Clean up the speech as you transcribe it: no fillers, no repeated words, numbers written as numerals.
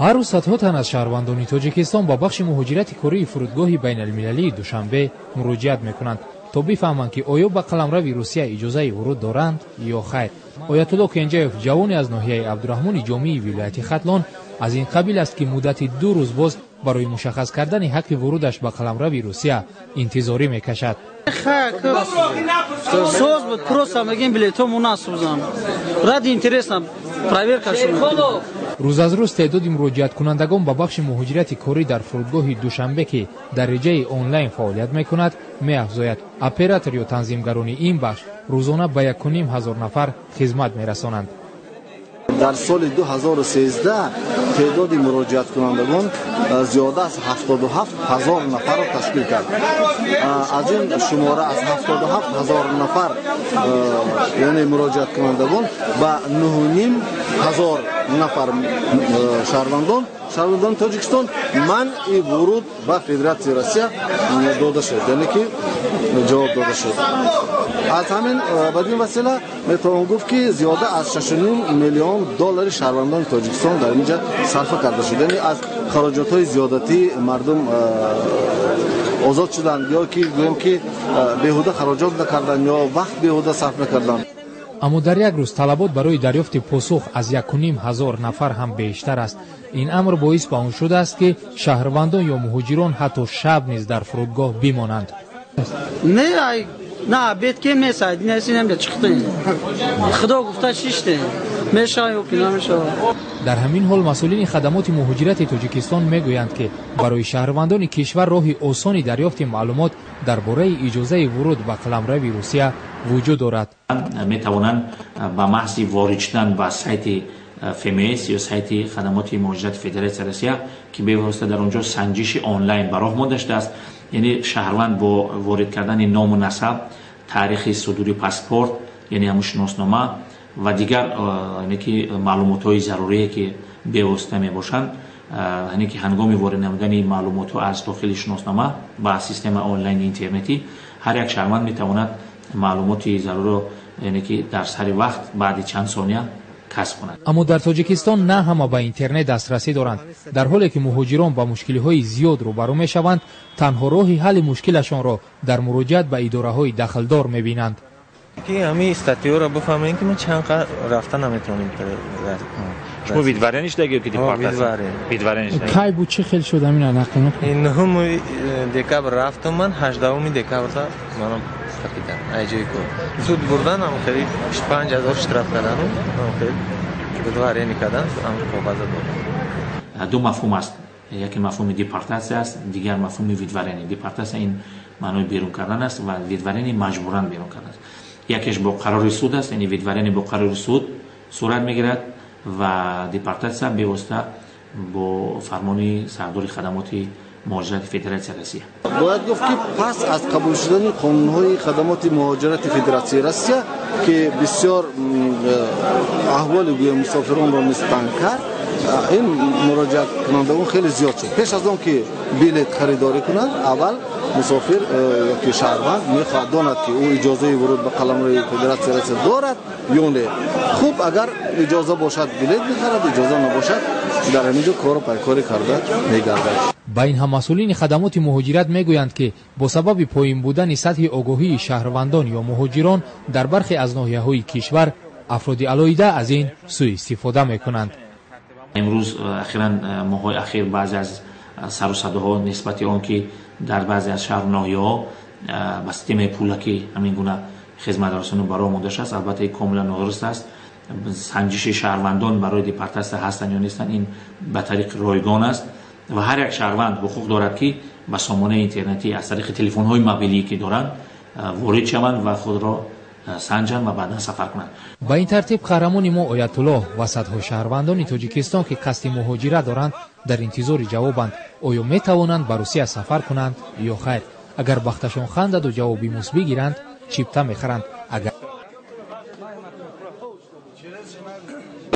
Ҳар рӯз садҳо тан аз шаҳрвандони Тоҷикистон ба бахши муҳоҷирати кории фурудгоҳи байналмилалии Душанбе муроҷиат мекунанд, то бифаҳманд, ки оё ба қаламрави Русия иҷозаи вуруд доранд ё хайр. Оятулло Кенҷаев, ҷавоне аз ноҳияи Абдураҳмони Ҷомии вилояти Хатлон, аз ин қабил аст, ки муддати 2 рӯз боз барои мушаххас кардани ҳаққи вурудаш ба қаламрави Русия интизорӣ мекашад. Соз буд, просто мегем билетҳо насӯзам. Ради интересно проверка шуд. Рӯз аз рӯз теъдоди муроҷиаткунандагон ба бахши муҳоҷирати корӣ дар фурудгоҳи Душанбе, ки дар реҷаи онлайн фаъолият мекунад, меафзояд. Оператор ё танзимгарони ин бахш рӯзона ба 1500 нафар хизмат мерасонанд. Дар соли 2013 теъдоди муроҷиаткунандагон зиёда аз 77 ҳазор нафарро ташкил кард. Аз ин шумора аз 77 ҳазор нафар, яъне муроҷиаткунандагон, ба 9,5 ҳазор нафар шаҳрвандони Тоҷикистон манъи вуруд ба Федератсияи Россия дода шуд, яъне ки ҷавоб дода шуд. Аз ҳамин бадин васила метавон гуфт, ки зиёда аз 6,5 миллион доллари шаҳрвандони Тоҷикистон дар инҷа сарфа карда шуд, яъне аз хароҷотҳои зиёдатии мардум озод шуданд, ё ки гӯем ки беҳуда хароҷот накарданд ё вақт беҳуда сарф накарданд. Аммо дар як рӯз талабот барои дарёфти посух аз 1500 нафар ҳам бештар аст. Ин амр боис ба он шудааст, ки шаҳрвандон ё муҳоҷирон ҳатто шаб низ дар фурудгоҳ бимонанд. Не, на, бед кем несайд, несинем да чиқтем. Худо гуфта шиштем. Мешава ё ки намешава. Дар ҳамин ҳол масъулини хадамоти муҳоҷирати Тоҷикистон мегӯянд, ки барои шаҳрвандони кишвар роҳи осони дарёфти маълумот дар бораи иҷозаи вуруд ба қаламрави Русия вуҷуд дорад. Метавонанд ба маҳзи ворид шудан ба сайти ФМС ё сайти хадамоти муҳоҷирати Федератсияи Россия, ки бевосита дар он ҷо санҷиши онлайн ба роҳ монда шудааст, яъне шаҳрванд бо ворид кардани ному насаб, таърихи судури паспорт, яъне ҳамун шиноснома ва дигар яъне ки маълумотҳои зарурие, ки бевосита мебошанд, яъне ки ҳангоми ворид намудани маълумотҳо аз дохили шиноснома ба системаи онлайни интернетӣ, ҳар як шаҳрванд метавонад маълумоти заруриро, яъне ки дар сари вақт баъди чанд сония касб кунад. Аммо дар Тоҷикистон на ҳама ба интернет дастрасӣ доранд. Дар ҳоле ки муҳоҷирон ба мушкилиҳои зиёд рӯбарӯ мешаванд, танҳо роҳи ҳалли мушкилашонро дар муроҷиат ба идораҳои дахлдор мебинанд. Ки ҳамин статьяро бифаҳмем, ки мо чанд қадр рафта наметавонем. Шумо выдворение шудаги ё ки депортатсия? Выдворение шудаги. Кай буд, чӣ хел шуд, ҳамина нақл накун. 9 декабр рафтам ман, 18 декабрда манам қапидан. Ай ҷои кор. Суд бурдан, ҳам хеле 5000 штраф кардан, ҳам хеле выдворение кардан, ҳам коғаза додам. Ду мафҳум аст. Яке мафҳуми депортатсия аст, дигар мафҳуми выдворение. Депортатсия ин маънои берун кардан аст ва выдворение маҷбуран берун кардан аст. Якеш бо қарори суд аст, яъне выдворение бо қарори суд сурат мегирад ва депортатсия бевосита бо фармони сардори хадамоти муҳоҷирати Федератсияи Россия. Бояд гуфт, ки пас аз қабул шудани қонунҳои хадамоти муҳоҷирати Федератсияи Россия, ки бисёр аҳволи гӯё мусофиронро низ танг кард, ин муроҷиаткунандагон хеле зиёд шуд. Пеш аз он ки билет харидорӣ кунад, аввал мусофир ёки шаҳрванд мехоҳад донад, ки ӯ иҷозаи вуруд ба қаламрави Федератсияи Россия дорад ё не. Хуб, агар иҷоза бошад, билет мехарад, иҷоза набошад, дар ҳамин ҷо кору пайкорӣ карда мегардад. Ба ин ҳам масъулини хадамоти муҳоҷират мегӯянд, ки бо сабаби поин будани сатҳи огоҳии шаҳрвандон ё муҳоҷирон дар бархе аз ноҳияҳои кишвар афроди алоҳида аз ин сӯистифода мекунанд. Имрӯз ахиран моҳҳои ахир баъзе аз сару садоҳо нисбати он ки дар баъзе аз шаҳру ноҳияҳо ба системаи пулакӣ ҳамин гуна хизматрасонӣ ба роҳ монда шудааст, албатта ин комилан нодуруст аст. Санҷиши шаҳрвандон барои депортатсия ҳастанд ё нестанд, ин ба тариқи ройгон аст ва ҳар як шаҳрванд ҳуқуқ дорад, ки ба сомонаи интернетӣ аз тариқи телефонҳои мобилие, ки доранд, ворид шаванд ва худро санҷанд ва баъдан сафар кунанд. Ба ин тартиб қаҳрамони мо Оятуллоҳ ва садҳо шаҳрвандони Тоҷикистон, ки қасди муҳоҷират доранд, дар интизори ҷавобанд, оё метавонанд ба Русия сафар кунанд ё хайр. Агар бахташон хандаду ҷавоби мусбӣ гиранд, чипта мехаранд. Агар